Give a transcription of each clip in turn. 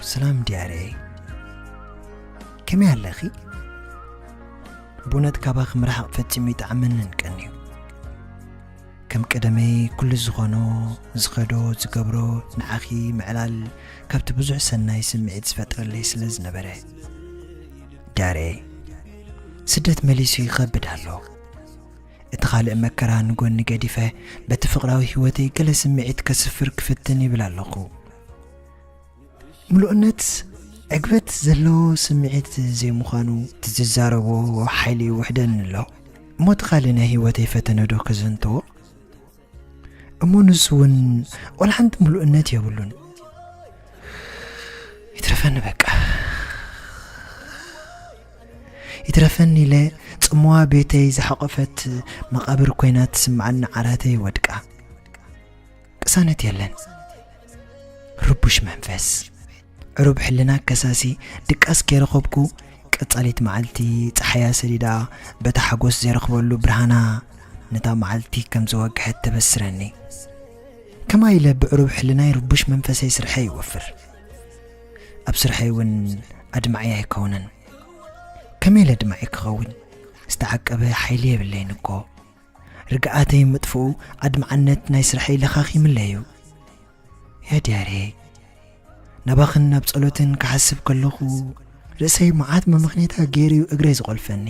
ሰላም ዲያረይ፣ ከመይ ኣለኺ? ብእውነት ካባኺ ምርሓቕ ፈጺሙ ይጥዓመንን ቀንዩ። ከም ቀደመይ ኩሉ ዝኾኖ፣ ዝኸዶ፣ ዝገብሮ ንዓኺ ምዕላል ካብቲ ብዙሕ ሰናይ ስምዒት ዝፈጥረለይ ስለ ዝነበረ። ዲያረይ፣ ስደት መሊሱ ይኸብድ ኣሎ። እቲ ካልእ መከራ ንጎኒ ገዲፈ፣ በቲ ፍቕራዊ ህይወተይ ገለ ስምዒት ከስፍር ክፍትን ይብል ኣለኹ። ምሉእነት ዕግበት ዘለዎ ስምዒት ዘይምዃኑ ትዝዛረቦ ሓይሊ ይውሕደኒ ኣሎ። እሞ እቲ ካልእ ናይ ህይወተይ ፈተነ ዶ ከዘንትዎ? እሞ ንሱ እውን ዋላ ሓንቲ ምሉእነት የብሉን። ይትረፈኒ በቃ። ይትረፈኒ ኢለ ጽምዋ ቤተይ ዝሓቖፈት መቓብር ኮይና ትስምዓኒ ዓራተይ ወድቃ። ቅሳነት የለን። ርቡሽ መንፈስ፣ ዕሩብ ሕልና ከሳሲ ድቃስ ከይረኸብኩ፣ ቀጻሊት መዓልቲ ጸሓያ ሰዲዳ በታ ሓጎስ ዘይረኽበሉ ብርሃና ነታ መዓልቲ ከም ዝወግሐት ተበስረኒ። ከማይ ኢለ ብዕሩብ ሕልናይ ርቡሽ መንፈሰይ ስርሐይ ይወፍር። ኣብ ስርሐይ እውን ኣድማዒ ኣይከውንን። ከመይ ኢለ ኣድማዒ ክኸውን? ዝተዓቀበ ሓይሊ የብለይን እኮ። ርግኣተይ ምጥፍኡ ኣድማዕነት ናይ ስርሐይ ለኻኺምለይ እዩ። ያ ዲያሬ፣ ናባኽን ናብ ጸሎትን ክሓስብ ከለኹ ርእሰይ መዓት መመኽኔታ ገይሩ እዩ እግረይ ዝቖልፈኒ።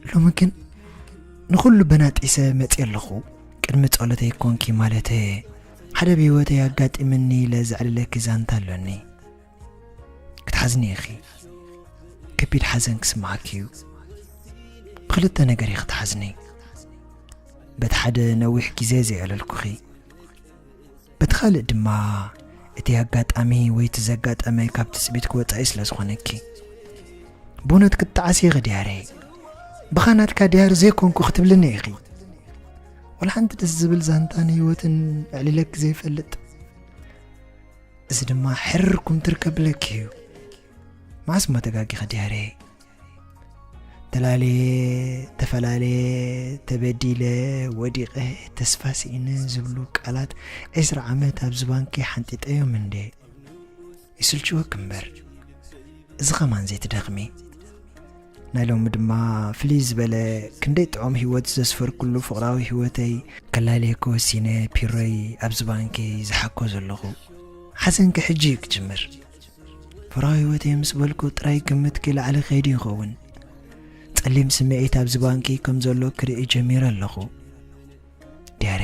ሎሚ ግን ንኹሉ በናጢሰ መጽየ ኣለኹ። ቅድሚ ጸሎተይ ኮንኪ ማለተ ሓደ ብህይወተይ ኣጋጢምኒ ኢለ ዘዕልለኪ ዛንታ ኣሎኒ። ክትሓዝኒ ኢኺ። ከቢድ ሓዘን ክስምዓኪ እዩ። ብኽልተ ነገር ኢኺ ትሓዝኒ። በቲ ሓደ ነዊሕ ግዜ ዘየዕለልኩኺ። በቲ ካልእ ድማ እቲ ኣጋጣሚ ወይ እቲ ዘጋጠመ ካብ ትጽቢትኪ ወጻኢ ስለ ዝኾነኪ። ብእውነት ክትጠዓሲ ኢኺ ዲያሬ። ብኻ ናትካ ዲያር ዘይኮንኩ ክትብልኒ ኢኺ። ዋላ ሓንቲ ደስ ዝብል ዛንታ ንህይወትን ኣዕሊለኪ ዘይፈልጥ። እዚ ድማ ሕርር ኩምትር ከብለኪ እዩ። መዓስ እሞ ተጋጊኸ ዲያሬ? ተላልየ፣ ተፈላለየ፣ ተበዲለ፣ ወዲቐ፣ ተስፋ ስኢነ ዝብሉ ቃላት ዕስራ ዓመት ኣብዚ ባንኪ ሓንጢጠዮም እንዴ? ይስልችወኪ እምበር፣ እዚ ኸማን ዘይትደኽሚ። ናይ ሎሚ ድማ ፍልይ ዝበለ፣ ክንደይ ጥዑም ህይወት ዘስፈርኩሉ ፍቕራዊ ህይወተይ ከላልየኪ ወሲነ ፒሮይ ኣብዚ ባንኪ ዝሓኮ ዘለኹ። ሓዘንኪ ሕጂ እዩ ክጅምር። ፍቕራዊ ህይወተይ ምስ በልኩ ጥራይ ግምትኪ ላዕሊ ከይዱ ይኸውን። ጸሊም ስምዒት ኣብዚ ባንኪ ከም ዘሎ ክርኢ ጀሚረ ኣለኹ። ዲያሬ፣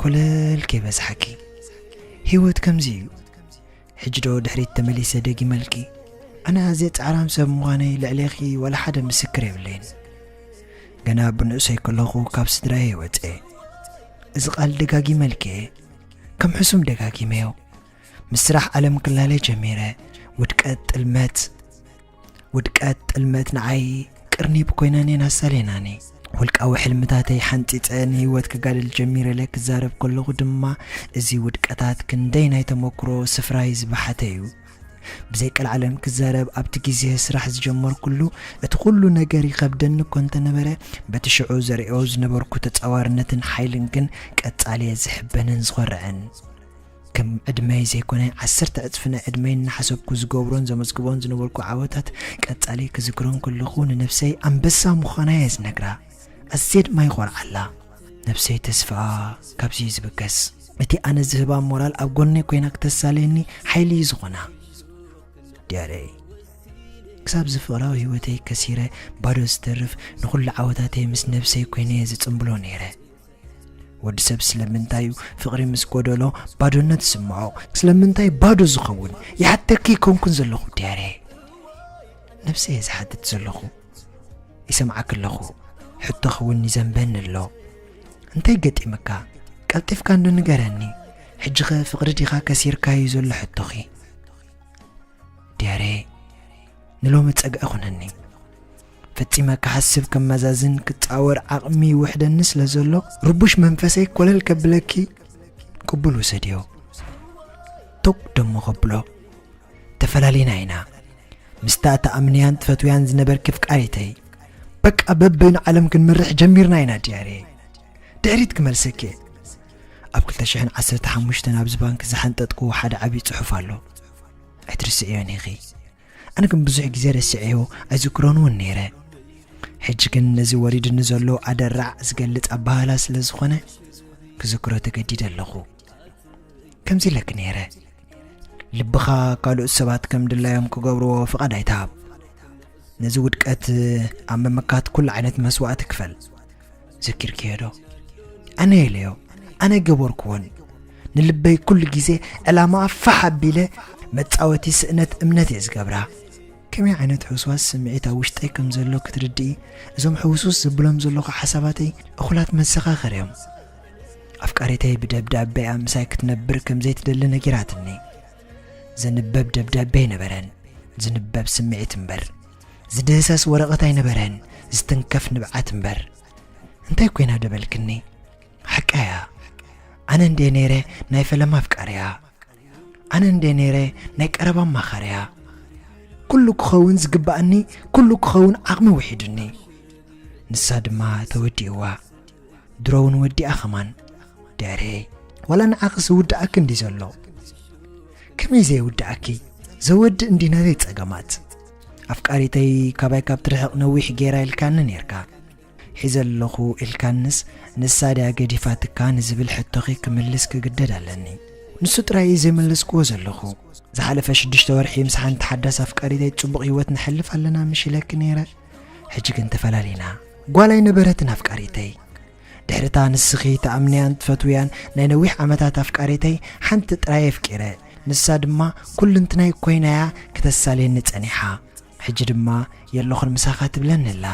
ኮለል ከይበዝሓኪ። ህይወት ከምዚ እዩ። ሕጂ ዶ ድሕሪት ተመሊሰ ደጊመልኪ? ኣነ ኣዝየ ጻዕራም ሰብ ምዃነይ ልዕሌኺ ዋላ ሓደ ምስክር የብለይን። ገና ብንእሰይ ከለኹ ካብ ስድራየ ወጸ። እዚ ቃል ደጋጊመልኪ እየ። ከም ሕሱም ደጋጊመዮ። ምስ ስራሕ ዓለም ክላለ ጀሚረ። ውድቀት፣ ጥልመት፣ ውድቀት፣ ጥልመት ንዓይ ቅርኒብ ኮይናኒ ናሳሌናኒ። ውልቃዊ ሕልምታተይ ሓንጺጸ ንህይወት ክጋደል ጀሚረ ኢለ ክዛረብ ከለኹ ድማ፣ እዚ ውድቀታት ክንደይ ናይ ተመክሮ ስፍራይ ዝበሓተ እዩ። ብዘይ ቀልዓለም ክዛረብ፣ ኣብቲ ግዜ ስራሕ ዝጀመርኩሉ፣ እቲ ኩሉ ነገር ይኸብደኒ እኮ እንተነበረ፣ በቲ ሽዑ ዘርእዮ ዝነበርኩ ተጻዋርነትን ሓይልን ግን ቀጻሊ እየ ዝሕበንን ዝኾርዕን። ከም ዕድመይ ዘይኮነ፣ ዓሰርተ ዕጽፊ ናይ ዕድመይ እናሓሰብኩ ዝገብሮን ዘመዝግቦን ዝነበርኩ ዓወታት ቀጻሊ ክዝክሮን ከለኹ፣ ንነብሰይ ኣንበሳ ምዃና እየ ዝነግራ። ኣዝየ ድማ ይኾርዓላ። ነብሰይ ተስፋኣ ካብዚ እዩ ዝብገስ። እቲ ኣነ ዝህባ ሞራል ኣብ ጎነይ ኮይና ክተሳልየኒ ሓይሊ እዩ ዝኾና። ዲያሬ፣ ክሳብ እዚ ፍቕራዊ ህይወተይ ከሲረ ባዶ ዝተርፍ፣ ንኹሉ ዓወታተይ ምስ ነብሰይ ኮይነ እየ ዝጽምብሎ ነይረ። ወዲ ሰብ ስለምንታይ እዩ ፍቕሪ ምስ ጎደሎ ባዶነት ዝስምዖ? ስለምንታይ ባዶ ዝኸውን? ይሓተኪ ኣይኮንኩን ዘለኹ ዲያሬ። ነብሰይ እየ ዝሓትት ዘለኹ። ይሰምዓኪ ኣለኹ። ሕቶኺ እውን ይዘንበኒ ኣሎ። እንታይ ገጢምካ? ቀልጢፍካ እንዶ ንገረኒ። ሕጂኸ ፍቕሪ ዲኻ ከሲርካዩ ዘሎ ሕቶኺ? ዲያሬ፣ ንሎሚ ጸግዒ ኩነኒ። ፈጺመ ክሓስብ፣ ከመዛዝን፣ ክጻወር ዓቕሚ ይውሕደኒ ስለ ዘሎ፣ ርቡሽ መንፈሰይ ኮለል ከብለኪ ቅቡል ውሰድዮ። ቶግ ደሞ ከብሎ። ተፈላሊና ኢና። ምስታ እትኣምንያን ትፈትውያን ዝነበርኪ ፍቃሪተይ፣ በቃ በበይኑ ዓለም ክንመርሕ ጀሚርና ኢና ዲያሬ። ድሕሪት ክመልሰኪ እየ። ኣብ ክልተ ሽሕን ዓሰርተ ሓሙሽተን ኣብዚ ባንክ ዝሓንጠጥኩዎ ሓደ ዓብዪ ጽሑፍ ኣሎ። ኣይትርስዕዮን ኢኺ። ኣነ ግን ብዙሕ ግዜ ረሲዐዮ ኣይዝክሮን እውን ነይረ። ሕጂ ግን ነዚ ወሪድኒ ዘሎ ኣደራዕ ዝገልጽ ኣበሃህላ ስለ ዝኾነ ክዝክሮ ተገዲደ ኣለኹ። ከምዚ ኢለኪ ነይረ፣ ልብኻ ካልኦት ሰባት ከም ድላዮም ክገብርዎ ፍቓድ ኣይትሃብ። ነዚ ውድቀት ኣብ ምምካት ኩሉ ዓይነት መስዋእቲ ክፈል። ዘኪርክዮ ዶ? ኣነ ኢለዮ፣ ኣነ ገበርክዎን። ንልበይ ኩሉ ግዜ ዕላማኣ ፋሕ ኣቢለ መጻወቲ ስእነት እምነት እየ ዝገብራ። ከመይ ዓይነት ሕውስዋስ ስምዒት ኣብ ውሽጠይ ከም ዘሎ ክትርድኢ፣ እዞም ሕውስውስ ዘብሎም ዘለኹ ሓሳባተይ እኹላት መዘኻኸር እዮም። ኣፍቃሪተይ ብደብዳቤኣ ምሳይ ክትነብር ከም ዘይትደሊ ነጊራትኒ። ዝንበብ ደብዳቤ ኣይነበረን፣ ዝንበብ ስምዒት እምበር። ዝድህሰስ ወረቐት ኣይነበረን፣ ዝትንከፍ ንብዓት እምበር። እንታይ ኮይና ደበልክኒ? ሓቃ እያ። ኣነ እንዴ ነይረ ናይ ፈለማ ኣፍቃሪያ። ኣነ እንዴ ነይረ ናይ ቀረባ ኣማኻሪያ። ኩሉ ክኸውን ዝግባኣኒ፣ ኩሉ ክኸውን ዓቕሚ ውሒዱኒ። ንሳ ድማ ተወዲእዋ። ድሮ እውን ወዲኣ ኸማን። ድሕረይ ዋላ ንዓኺ ዝውድኣኪ እንዲ ዘሎ። ከመይ ዘይውድኣኪ? ዘወድእ እንዲ ናተይ ጸገማት። ኣፍቃሪተይ ካባይ ካብ ትርሕቕ ነዊሕ ጌራ ኢልካኒ ኔርካ። ሒዘ ኣለኹ ኢልካንስ ንሳ ድያ ገዲፋትካ ንዝብል ሕቶኺ ክምልስ ክግደድ ኣለኒ። ንሱ ጥራይ እዩ ዘይመለስክዎ ዘለኹ። ዝሓለፈ ሽዱሽተ ወርሒ ምስ ሓንቲ ሓዳስ ኣፍቃሪተይ ጽቡቕ ህይወት ንሕልፍ ኣለና ምሽ ኢለኪ ነይረ። ሕጂ ግን ተፈላሊና። ጓል ኣይነበረትን ኣፍቃሪተይ። ድሕሪታ ንስኺ ትኣምንያን ትፈትውያን ናይ ነዊሕ ዓመታት ኣፍቃሪተይ ሓንቲ ጥራይ ኣፍቂረ። ንሳ ድማ ኩልንትናይ ኮይናያ ክተሳልየኒ ጸኒሓ። ሕጂ ድማ የለኹን ምሳኻ ትብለኒ ኣላ።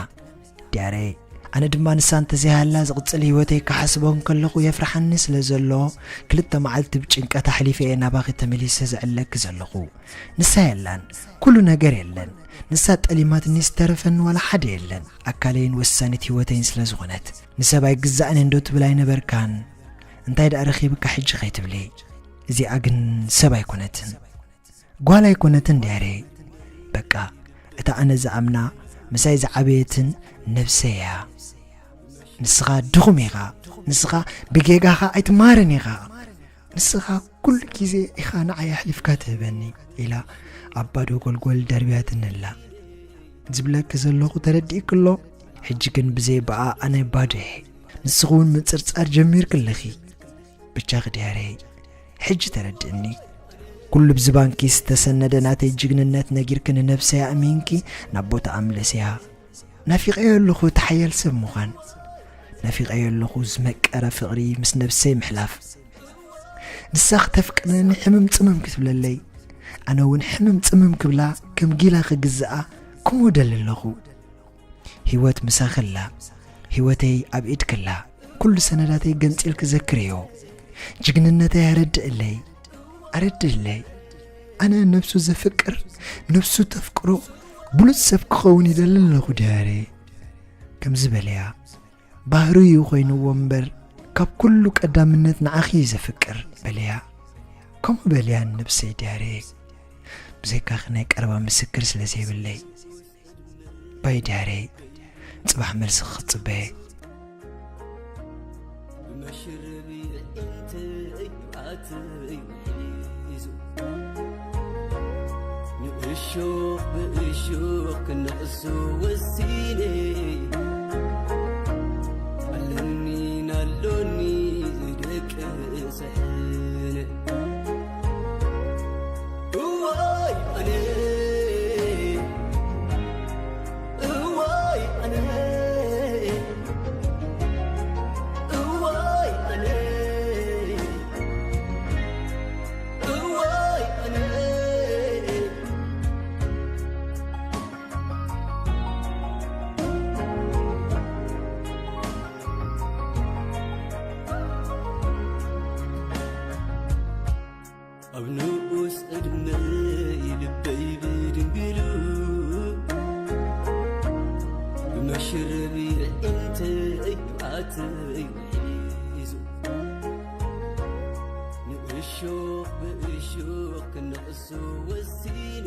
ድያረይ፣ ኣነ ድማ ንሳ እንተዘይሃላ ዝቕጽል ህይወተይ ክሓስቦ እንከለኹ የፍርሓኒ ስለ ዘሎ፣ ክልተ መዓልቲ ብጭንቀት ኣሕሊፈ እየ ናባኺ ተመሊሰ ዝዕለኪ ዘለኹ። ንሳ የላን፣ ኩሉ ነገር የለን። ንሳ ጠሊማትኒ ዝተረፈኒ ዋላ ሓደ የለን። ኣካለይን ወሳኒት ህይወተይን ስለ ዝኾነት። ንሰብ ኣይግዛእን እንዶ ትብል ኣይነበርካን? እንታይ ደኣ ረኺብካ ሕጂ ከይትብሊ? እዚኣ ግን ሰብ ኣይኮነትን። ጓል ኣይኮነትን ድያረይ። በቃ፣ እታ ኣነ ዝኣምና ምሳይ ዝዓበየትን ነብሰይ እያ። ንስኻ ድኹም ኢኻ። ንስኻ ብጌጋኻ ኣይትማርን ኢኻ። ንስኻ ኩሉ ግዜ ኢኻ ንዓይ ኣሕሊፍካ ትህበኒ፣ ኢላ ኣብ ባዶ ጎልጎል ደርብያትኒ ኣላ። ዝብለኪ ዘለኹ ተረዲእኪ ኣሎ። ሕጂ ግን ብዘይ ብኣ ኣነ ባዶ እየ። ንስኺ እውን ምጽርጻር ጀሚርኪ ኣለኺ። ብቻ ክድያረይ፣ ሕጂ ተረድእኒ። ኩሉ ብዚ ባንኪ ዝተሰነደ ናተይ ጅግንነት ነጊርኪ ንነብሰይ ኣእሚንኪ ናብ ቦታኣ ምለስያ። ናፊቐዮ ኣለኹ እቲ ሓያል ሰብ ምዃን። ናፊቐዮ ኣለኹ ዝመቀረ ፍቕሪ ምስ ነብሰይ ምሕላፍ። ንሳ ክተፍቅረኒ ሕምም ጽምም ክትብለለይ፣ ኣነ እውን ሕምም ጽምም ክብላ ከም ጊላ ክግዝኣ ክሞደል ኣለኹ። ህይወት ምሳኺ ኣላ፣ ህይወተይ ኣብ ኢድኪ ኣላ። ኩሉ ሰነዳተይ ገንጺልኪ ዘክርዮ። ጅግንነተይ ኣረድእለይ፣ ኣረድእለይ። ኣነ ነብሱ ዘፍቅር፣ ነብሱ ተፍቅሮ ብሉጽ ሰብ ክኸውን ይደሊ ኣለኹ ድያረይ። ከምዚ በልያ፣ ባህርዩ ኮይንዎ እምበር ካብ ኩሉ ቀዳምነት ንዓኺ እዩ ዘፍቅር በልያ። ከምኡ በልያ ነብሰይ ድያረይ። ብዘይካኺ ናይ ቀረባ ምስክር ስለ ዘይብለይ። ባይ ድያረይ፣ ጽባሕ መልሲ ክጽበየ። ብመሽረቢ ኣዒንተይ ኣተይ ሒዙ፣ ንእሾኽ ብእሾኽ ክነቕሶ ወሲነ። ኣለኒ ናሎኒ ዝደቅስ ሕነ። እዋይ ኣነ፣ እዋይ ኣነ፣ እዋይ ኣነ፣ እዋይ ኣነ። ኣብ ንኡስ ዕድመይ ልበይ ብድንግሉ፣ ብመሽረቢ ኣዒንተይ ኣተይ ሒዙ፣ ንእሾኽ ብእሾኽ ክነቕሶ ወሲነ።